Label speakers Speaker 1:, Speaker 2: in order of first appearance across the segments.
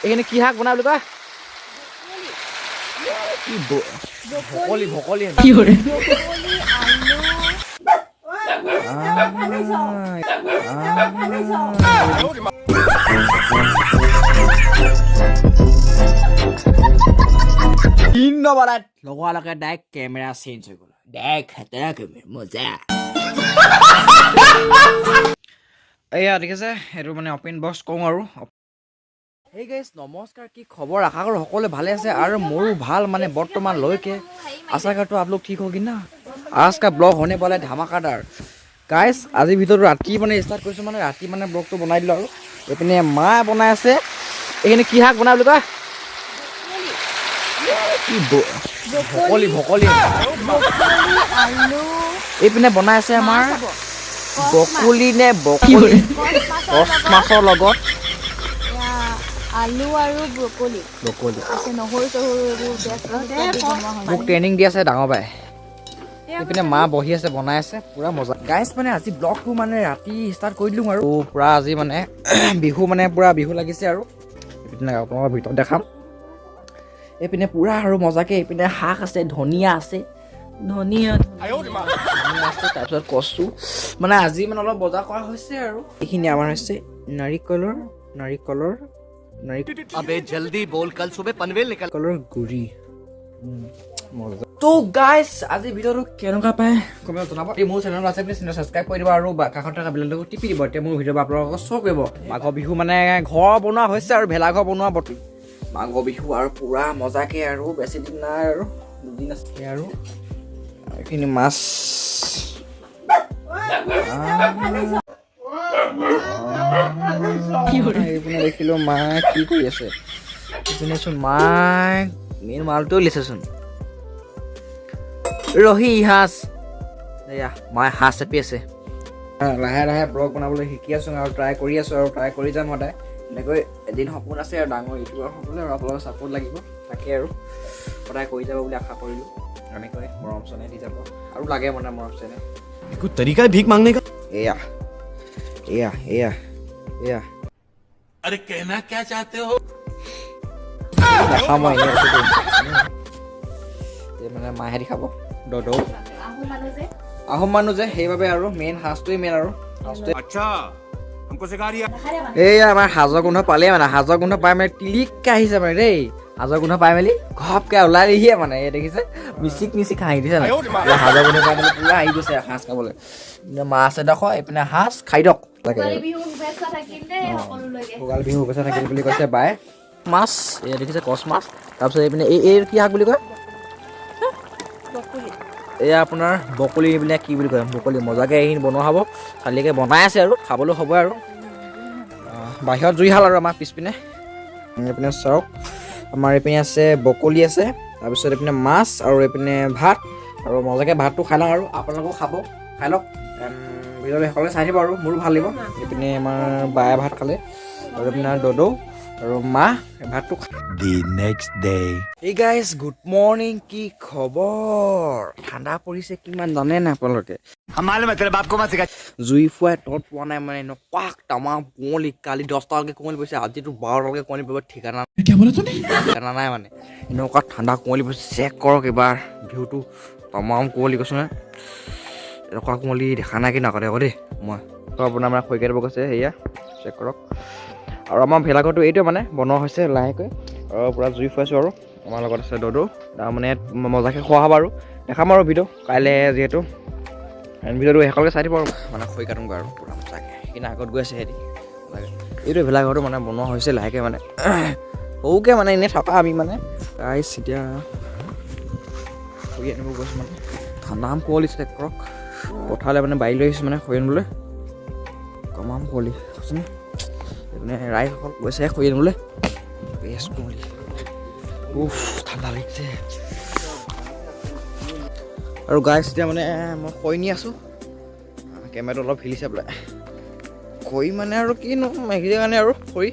Speaker 1: এইখিনি কি শাক বনাই বুলি কয়? কি ভকলি ভকলি।
Speaker 2: কি hore?
Speaker 3: Broccoli, আলু।
Speaker 1: তিন নম্বৰত লগোৱা লগে ডাইৰেক্ট কেমেৰা চেঞ্জ হৈ গ'ল, ডাইৰেক্ট খাতৰা কেমেৰা, মজা। এয়া দেখিছে, এইটো মানে অপেন বক্স কওঁ আৰু। হেই গাইজ, নমস্কাৰ, কি খবৰ? আশা কৰোঁ সকলোৱে ভালে আছে আৰু মোৰো ভাল মানে বৰ্তমানলৈকে। आशा करता हूँ आप लोग ठीक होगी ना। आज का ब्लॉग होने वाला है धमाकेदार। গাইজ, আজিৰ ভিতৰত ৰাতি মানে ষ্টাৰ্ট কৰিছোঁ, মানে ৰাতি মানে ব্লগটো বনাই দিলোঁ আৰু এইপিনে মায়ে বনাই আছে। এইখিনি কি শাক বনাই বুলি কয়? কি ভকলি ভকলি।
Speaker 3: আলু।
Speaker 1: এইপিনে বনাই আছে আমাৰ
Speaker 3: মাছ হ'ব।
Speaker 1: বকুলি নে বকলি?
Speaker 3: কচ মাছৰ।
Speaker 1: কচ মাছৰ লগত।
Speaker 3: এয়া আলু আৰু ব্ৰকলি।
Speaker 1: বকলি।
Speaker 3: আছে নহৰু চহৰু, এইবোৰ পিঁয়াজ চিয়াজ দি বনোৱা হয়।
Speaker 1: মোক ট্ৰেইনিং দি আছে ডাঙৰ বাই। এইপিনে মা বহি আছে, বনাই আছে, পুৰা মজা। গাইজ, মানে আজি ব্লগটো মানে ৰাতি ষ্টাৰ্ট কৰি দিলোঁ আৰু পুৰা আজি মানে বিহু, মানে পুৰা বিহু লাগিছে আৰু। এইপিনে আপোনালোকৰ ভিতৰত দেখাম। এইপিনে পুৰা আৰু মজাকে এইপিনে শাক আছে, ধনিয়া আছে, ধনিয়া ধনিয়া আছে, তাৰপিছত কচু। মানে আজি মানে অলপ বজাৰ কৰা হৈছে আৰু এইখিনি আমাৰ হৈছে নাৰিকলৰ নাৰিকলৰ নাৰিকলৰ
Speaker 4: अबे जल्दी बोल, कल सुबह पनवेल निकल
Speaker 1: গুড়ি। মজা। তো গাইজ, আজি ভিডিঅ'টো কেনেকুৱা পায় কমেণ্টত জনাব। এই মোৰ চেনেলত আছে, প্লিজ চেনেল ছাবস্ক্ৰাইব কৰি দিব আৰু কাষত থকা বেলটো টিপি দিব, তেতিয়া মোৰ ভিডিঅ' আপোনালোকক শ্ব' কৰিব। মাঘৰ বিহু মানে ঘৰ বনোৱা হৈছে আৰু ভেলাঘৰ বনোৱা বতৰ। মাঘৰ বিহু আৰু পুৰা মজাকে আৰু বেছি দিন নাই আৰু 2 দিন আছে আৰু। এইখিনি মাছ।
Speaker 2: কি hore?
Speaker 1: এইপিনে দেখিলোঁ মায়ে কি কৰি আছে। এইপিনেচোন মায়ে মেইন মালটোৱে উলিয়াইছেচোন, ৰহি সাজ। এয়া মায়ে সাজ চেপি আছে। লাহে লাহে ব্লগ বনাবলৈ শিকি আছোঁ আৰু ট্ৰাই কৰি আছোঁ আৰু ট্ৰাই কৰি যাম সদায় এনেকৈ। এদিন সপোন আছে আৰু ডাঙৰ ইউটিউবাৰ হ'বলৈ আৰু আপোনালোকৰ ছাপোৰ্ট লাগিব তাকে আৰু সদায় কৰি যাব বুলি আশা কৰিলোঁ। এনেকৈ মৰম চেনেহ দি যাব আৰু লাগে মানে মৰম চেনেহ।
Speaker 4: कोई तरीका है भीख मांगने का?
Speaker 1: এয়া এয়া এয়া এয়া।
Speaker 5: अरे, कहना क्या चाहते हो?
Speaker 1: নাখাওঁ মই, এনেই কৈছোঁ দেই। এই মানে মাহেদি খাব দদৌ।
Speaker 3: আহোম মানুহ যে।
Speaker 1: আহোম মানুহ যে, সেইবাবে আৰু মেইন সাজটোৱেই মেইন আৰু সাজটোৱে।
Speaker 5: अच्छा, हमको सिखा रिया।
Speaker 1: এইয়া আমাৰ সাজৰ গোন্ধ পালেই, মানে সাজৰ গোন্ধ পাই মানে টিলিককে আহিছে মানে দেই। সাজৰ গোন্ধ পাই মেলি ঘপকে ওলাই আহিয়ে মানে এই দেখিছে, মিচিক মিচিক হাঁহি দিছে মানে। পুৰা সাজৰ গোন্ধ পাই মেলি পুৰা আহি গৈছে সাজ খাবলৈ। এইপিনে মাছ এডোখৰ, এইপিনে সাজ খাই দিয়ক তাকে।
Speaker 3: ভোগালী বিহু শুভেচ্ছা থাকিল দেই সকলোলৈকে।
Speaker 1: ভোগালী বিহু শুভেচ্ছা থাকিল বুলি কৈছে বাই। মাছ এয়া দেখিছে, কচ মাছ। তাৰপিছত এইপিনে এই এই কি শাক বুলি কয়?
Speaker 3: বকুলি।
Speaker 1: এয়া আপোনাৰ বকলি, এইবিলাক কি বুলি কয়, বকলি। মজাকে এইখিনি বনোৱা হ'ব, খালীকে বনাই আছে আৰু খাবলৈ হ'ব আৰু। বাহিৰত জুইশাল আৰু আমাৰ পিছপিনে। এইপিনে চাওক, আমাৰ এইপিনে আছে বকলি আছে, তাৰপিছত এইপিনে মাছ আৰু এইপিনে ভাত আৰু মজাকে ভাতটো খাই লওঁ আৰু আপোনালোকেও খাব, খাই লওক। ভিডিঅ'টো শেষলৈ চাই থাকিব আৰু মোৰো ভাল লাগিব। এইপিনে আমাৰ বায়ে ভাত খালে আৰু এইপিনে দদৌ আৰু মা ভাতটো।
Speaker 5: The next day.
Speaker 1: Hey guys, good morning, কি খবৰ? ঠাণ্ডা পৰিছে কিমান জানে নাই আপোনালোকে?
Speaker 4: हम मालूम है, तेरे बाप को मत सिखा।
Speaker 1: জুই ফুৱাই তত পোৱা নাই, মানে এনেকুৱা তামাম কুঁৱলী। কালি 10টালৈকে কুঁৱলী পৰিছে, আজিতো 12টালৈকে কুঁৱলী পৰিব, ঠিকানা ঠিকানা নাই। মানে এনেকুৱা ঠাণ্ডা কুঁৱলী পৰিছে, চেক কৰক এবাৰ ভিউটো। তামাম কুঁৱলী কৈছোঁ নহয়, এনেকুৱা কুঁৱলী দেখা নাই কিন্তু আগতে আকৌ দেই মই। তো আপোনাৰ মানে খৰি কাটিব গৈছে, সেয়া চেক কৰক। আৰু আমাৰ ভেলাঘৰটো এইটোৱে মানে বনোৱা হৈছে লাহেকৈ আৰু পূৰা জুই ফুৱাইছোঁ আৰু আমাৰ লগত আছে দদৌ। তাৰমানে ইয়াত মজাকৈ খোৱা হ'ব আৰু দেখাম আৰু ভিডিঅ' কাইলৈ যিহেতু ভিডিঅ'টো শেষলৈকে চাই দিব আৰু মানে খৰি কাটোগৈ আৰু পূৰা মজাকৈ। সেইখিনি আগত গৈ আছে সিহঁতি মজাকৈ। এইটো ভেলাঘৰটো মানে বনোৱা হৈছে লাহেকৈ, মানে সৰুকৈ মানে এনেই থকা আমি মানে। ৰাইজ, এতিয়া খৰি আনিব গৈছোঁ, মানে ঠাণ্ডাম কুঁৱলী চেক কৰক। পথাৰলৈ মানে বাৰী লৈ আহিছোঁ মানে খৰি আনিবলৈ। কমাম কুঁৱলী কৈছোনে। এইপিনে ৰাইজসকল গৈছে খৰি আনিবলৈ। বেছ কুঁৱলী, উফ, ঠাণ্ডা লাগিছে। আৰু গাইজ, এতিয়া মানে মই খৰি নি আছোঁ। কেমেৰাটো অলপ হিলিছে বোলে। খৰি মানে আৰু কিনো মেঘিৰ কাৰণে আৰু খৰি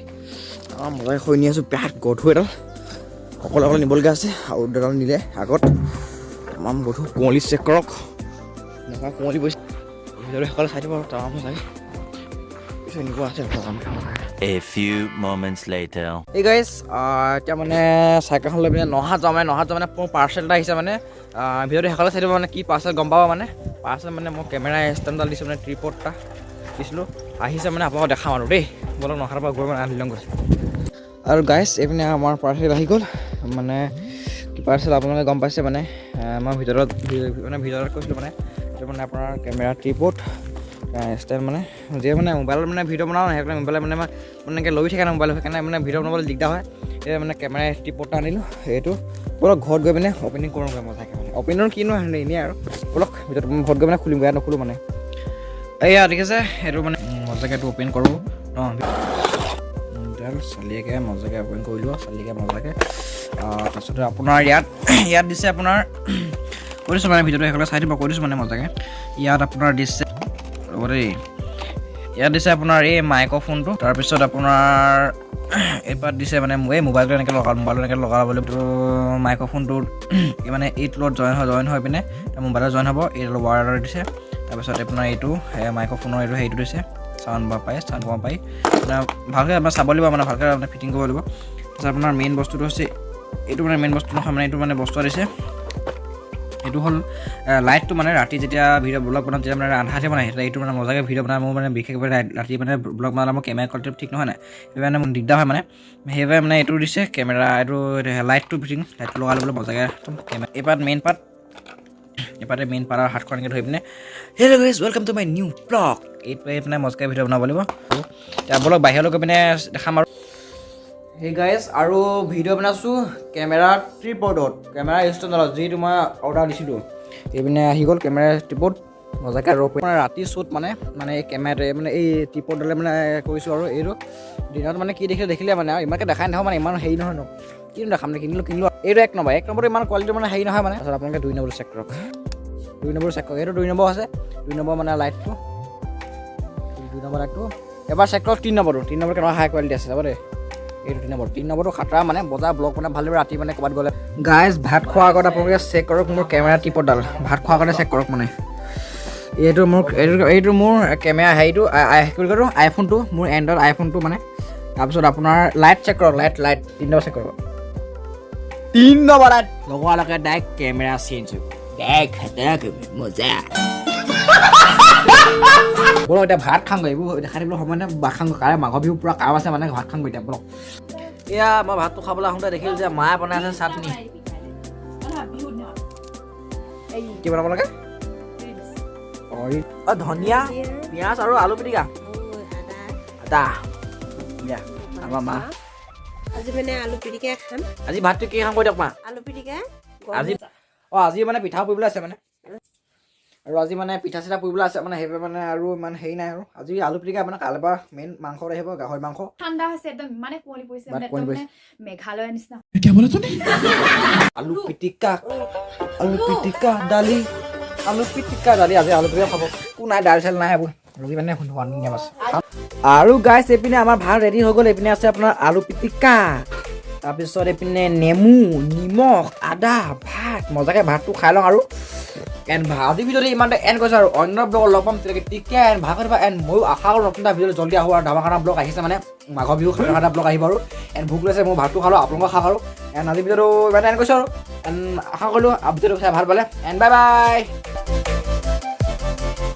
Speaker 1: আমাৰ মজাই খৰি নি আছোঁ। বিৰাট গধুৰ এডাল, অকলে অকলে নিবলগীয়া আছে আৰু দুডাল নিলে আগত। তামাম গধুৰ। কুঁৱলী চেক কৰক, এনেকুৱা কুঁৱলী পৰিছে। ভিডিঅ'টো সকলো চাই দিব আৰু তামাম মজাকে পিছত নিব আছে।
Speaker 2: A few moments later.
Speaker 1: এই গাইজ, এতিয়া মানে চাইকেলখন লৈ পিনে নহাত যাওঁ। মানে নহাত যাওঁ মানে মোৰ পাৰ্চেল এটা আহিছে। মানে ভিডিঅ'টো শেষলৈ চাই দিব, মানে কি পাৰ্চেল গম পাব। মানে পাৰ্চেল মানে মই কেমেৰা ষ্টেণ্ডডাল দিছোঁ, মানে ট্ৰিপড এটা দিছিলোঁ, আহিছে। মানে আপোনালোকক দেখাম আৰু দেই। ব'লক, নহাৰ পৰা গৈ মানে আনি লওঁগৈ। আৰু গাইজ, এইপিনে আমাৰ পাৰ্চেল আহি গ'ল। মানে কি পাৰ্চেল আপোনালোকে গম পাইছে। মানে মই ভিতৰত মানে ভিতৰত কৈছিলোঁ, মানে এইটো মানে আপোনাৰ কেমেৰা ট্ৰিপড ষ্টেণ্ড। মানে যিয়ে মানে মোবাইলত মানে ভিডিঅ' বনাওঁ, সেইকাৰণে মোবাইলত মানে মই মানে এনেকৈ লৈ থাকে ন মোবাইলত, সেইকাৰণে মানে ভিডিঅ' বনাবলৈ দিগদাৰ হয়। এতিয়া মানে কেমেৰা ট্ৰিপডটা আনিলোঁ এইটো। ব'লক, ঘৰত গৈ পিনে অ'পেনিং কৰোঁগৈ মজাকৈ। মানে অ'পেনিং কিনো এনেই আৰু, ব'লক ভিতৰত ঘৰত গৈ মানে খুলিমগৈ, ইয়াত নোখোলোঁ। মানে এইয়া দেখিছে, এইটো মানে মজাকৈ এইটো অ'পেন কৰোঁ ন। চালিয়াকৈ মজাকৈ অ'পেন কৰিলোঁ, চালিয়াকৈ মজাকৈ। তাৰপিছতে আপোনাৰ ইয়াত ইয়াত দিছে আপোনাৰ, কৈ দিছোঁ মানে ভিডিঅ'টো শেষলৈ চাই দিব, কৈ দিছোঁ মানে মজাকৈ। ইয়াত আপোনাৰ দিছে, ৰ'ব দেই, ইয়াত দিছে আপোনাৰ এই মাইক্ৰফোনটো। তাৰপিছত আপোনাৰ এইপাত দিছে মানে এই মোবাইলটো এনেকৈ লগা, মোবাইলটো এনেকৈ লগাব লাগিব। মাইক্ৰফোনটো মানে এই তলত জইন হয়, জইন হৈ পিনে মোবাইলত জইন হ'ব। এইডাল ৱায়াৰ দিছে। তাৰপিছত আপোনাৰ এইটো মাইক্ৰফোনৰ এইটো হেৰিটো দিছে, চাউণ্ড বা পায়, চাউণ্ড কমাব পাৰি। মানে ভালকৈ আপোনাৰ চাব লাগিব, মানে ভালকৈ আপোনাৰ ফিটিং কৰিব লাগিব। তাৰপিছত আপোনাৰ মেইন বস্তুটো হৈছে এইটো, মানে মেইন বস্তু নহয়, মানে এইটো মানে বস্তু দিছে, এইটো হ'ল লাইটটো। মানে ৰাতি যেতিয়া ভিডিঅ' ব্লগ বনাম, তেতিয়া মানে আন্ধাৰতে বনাই, তেতিয়া এইটো মানে মজাকৈ ভিডিঅ' বনাই। মোৰ মানে বিশেষভাৱে ৰাতি মানে ব্লগ বনালে মোৰ কেমেৰা কোৱালিটি ঠিক নহয় নাই, সেইবাবে মানে মোৰ দিগদাৰ হয়। মানে সেইবাবে মানে এইটো দিছে কেমেৰা, এইটো লাইটটো ফিটিং, লাইটটো লগাই ল'বলৈ মজাকৈ একদম কেমেৰা। এইপাত মেইন পাত, এইপাতে মেইন পাত আৰু হাতখন এনেকৈ ধৰি পিনে "Hello guys, welcome to my new vlog", এইটোৱে মানে মজাকৈ ভিডিঅ' বনাব লাগিব। এতিয়া ব'লক, বাহিৰলৈ গৈ পিনে দেখাম। আৰু সেই গাইজ, আৰু ভিডিঅ' বনাইছোঁ কেমেৰা ট্ৰিপডত, কেমেৰা ষ্টেণ্ডত, যিটো মই অৰ্ডাৰ দিছিলোঁ। এইপিনে আহি গ'ল কেমেৰা ট্ৰিপড মজাকৈ। আৰু মানে ৰাতি শ্বুট মানে মানে এই কেমেৰাটোৱে মানে এই ট্ৰিপডালে মানে কৰিছোঁ। আৰু এইটো দিনত মানে কি দেখিলে দেখিলে মানে আৰু ইমানকৈ দেখাই নাথাকোঁ, মানে ইমান হেৰি নহয় ন, কিনো দেখাম নে, কিনিলোঁ কিনিলোঁ। এইটো এক নম্বৰ, এক নম্বৰটো ইমান কোৱালিটি মানে হেৰি নহয়। মানে তাৰপিছত আপোনালোকে 2 নম্বৰ চেক কৰক, 2 নম্বৰ চেক কৰক। এইটো 2 নম্বৰ আছে, 2 নম্বৰ মানে লাইটটো, 2 নম্বৰ লাইটটো এবাৰ চেক কৰক। 3 নম্বৰটো, 3 নম্বৰ কেনেকুৱা হাই কোৱালিটি আছে চাব দেই। এইটো 3 নম্বৰ, 3 নম্বৰটো খাতৰা, মানে বজাৰ ব্লগ মানে ভাল লাগিব ৰাতি মানে ক'ৰবাত গ'লে। গাইজ, ভাত খোৱাৰ আগত আপোনালোকে চেক কৰক মোৰ কেমেৰা ট্ৰিপডাল। ভাত খোৱাৰ আগতে চেক কৰক। মানে এইটো মোৰ এইটো মোৰ কেমেৰা হেৰিটো, কি বুলি কয়, আইফোনটো, মোৰ এণ্ড্ৰইড আইফোনটো। মানে তাৰপিছত আপোনাৰ লাইট চেক কৰক, লাইট লাইট 3 নম্বৰ চেক কৰক। 3 নম্বৰ লাইট লগোৱালৈকে ডাইৰেক্ট কেমেৰা চেঞ্জ হৈ গ'ল, ডাইৰেক্ট খাতৰা মজা। ব'লক, এতিয়া ভাত খাওঁগৈ। এইবোৰ দেখাই থাকিবলৈ সময় নাই, ভাত খাওঁগৈ। কাইলৈ মাঘৰ বিহু, পূৰা কাম আছে, মানে ভাত খাওঁগৈ এতিয়া, ব'লক। এয়া মই ভাতটো খাবলৈ আহোঁতে দেখিলোঁ যে মায়ে বনাই আছে চাটনি।
Speaker 3: বিহুত নহয়।
Speaker 1: কি বনাব লাগে? অঁ, ধনিয়া, পিঁয়াজ আৰু আলু পিটিকা, আদা। দিয়া আমাৰ মা।
Speaker 6: আজি মানে আলু পিটিকা খাম।
Speaker 1: আজি ভাতটো কি খাম কৈ দিয়ক মা।
Speaker 6: আলু পিটিকা।
Speaker 1: আজি আজি মানে পিঠা পুৰিবলৈ আছে, মানে আৰু আজি মানে পিঠা চিঠা পুৰিবলৈ আছে, মানে সেইবাবে মানে আৰু ইমান হেৰি নাই। আৰু আজি আলু পিটিকা, মানে কাইলৈৰ পৰা মেইন মাংস আহিব, গাহৰি মাংস।
Speaker 3: ঠাণ্ডা হৈছে একদম, ইমানে কুঁৱলী পৰিছে।
Speaker 1: বাট
Speaker 3: মানে
Speaker 1: কুঁৱলী
Speaker 3: একদম মানে মেঘালয়ৰ নিচিনা।
Speaker 1: আলু পিটিকা, আলু পিটিকা দালি, আলু পিটিকা দালি। আজি আলু পিটিকা খাব, একো নাই, দাইল চাইল নাই, এইবোৰ ৰুটি মানে ধুনীয়া মাছ। আৰু গাইছ, এইপিনে আমাৰ ভাত ৰেডি হৈ গ'ল। এইপিনে আছে আপোনাৰ আলু পিটিকা, তাৰপিছত এইপিনে নেমু, নিমখ, আদা, ভাত। মজাকৈ ভাতটো খাই লওঁ। আৰু এণ্ড আজি ভিডিঅ'টো ইমানতে এণ্ড কৰিছোঁ আৰু অন্য ব্লগত লগ পাম। তেতিয়ালৈকে টেক কেয়াৰ এণ্ড ভাল কৰিবা। এণ্ড ময়ো আশা কৰোঁ নতুন এটা ভিডিঅ' জল্দি আহোঁ আৰু ধামাকা ব্লগ আহিছে, মানে মাঘৰ বিহু খানা ব্লগ আহিব। আৰু এণ্ড ভোক লৈছে, মই ভাতটো খালোঁ, আপোনালোকক খাওক। আৰু এণ্ড আজি ভিডিঅ'টো ইমানতে এণ্ড কৰিছোঁ আৰু এণ্ড আশা কৰিলোঁ ভিডিঅ'টো চাই ভাল পালে। And bye bye.